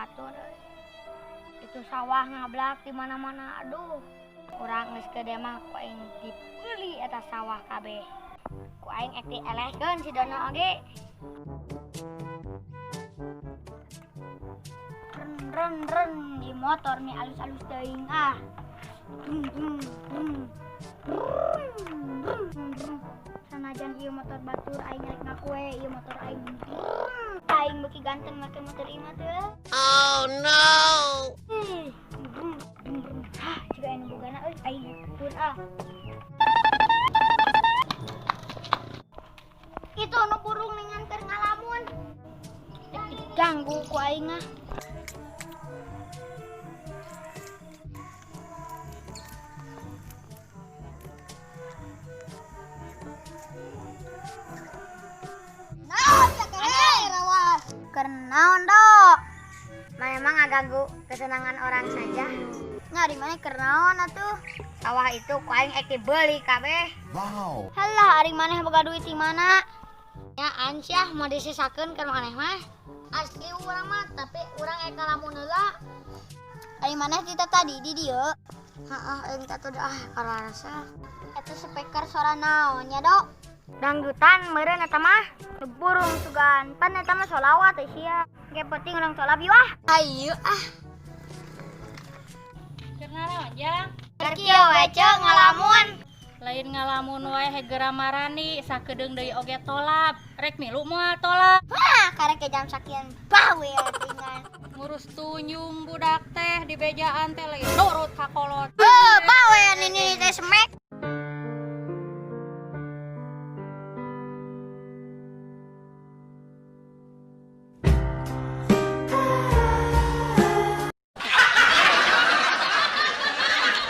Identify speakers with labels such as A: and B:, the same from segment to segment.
A: Batur euy. Itu sawah ngablak di mana-mana, aduh. Urang geus gede mah ku aing dipeuli eta sawah kabeh. Ku aing ek dielehkeun si Dono oge. Ren ren ren di motor nih alus-alus teuing ah. Brung brung brung. Brung brung brung. Sanajan ieu motor batur aing rek ngaku we ieu motor aing. Brung. Aing beuki ganteng make motor ieu mah teu.
B: Oh no.
A: Ih, brung brung brung. Hah, jiga anu bogana euy aing pun ah. Itu nu burung ningan keur ngalamun. Diganggu ku aing ah.
C: Naon cakeh rawas.
A: Keur naon, Dok? Memang ngaganggu kesenangan orang saja.
C: Nya di mana keur naon atuh?
A: Sawah itu ku aing ek dibeli kabeh.
B: Wow.
C: Halah ari maneh boga duit di mana?
A: Ya ansyah mau disisakeun ke maneh mah. Asli urang mah, tapi urang ek ngalamun heula.
C: Ari maneh tita tadi di dieu.
A: Heeh, aing teh tuh ah karasa.
C: Eta speaker sora naon nya, Dok?
A: Dangdutan meureun eta mah.
C: Burung sugan pan eta mah solawat teh sia. Ge penting urang tolab ieu ah.
A: Ayo ah.
D: Keur naraon jang?
A: Keur kieu we ceu ngalamun.
D: Lain ngalamun wae hegera marani sakedeung deui oge tolap. Rek milu moal tolap.
C: Wah, karek ke jam sakian bah we ringan.
D: Ngurus tunjung budak teh di bejaan teh lain nurut ka kolot.
C: Heuh, bah we nini teh semek.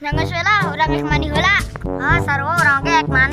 A: Nangis we lah, urang geus mandi heula. Ah, sarua urang ge ek mandi.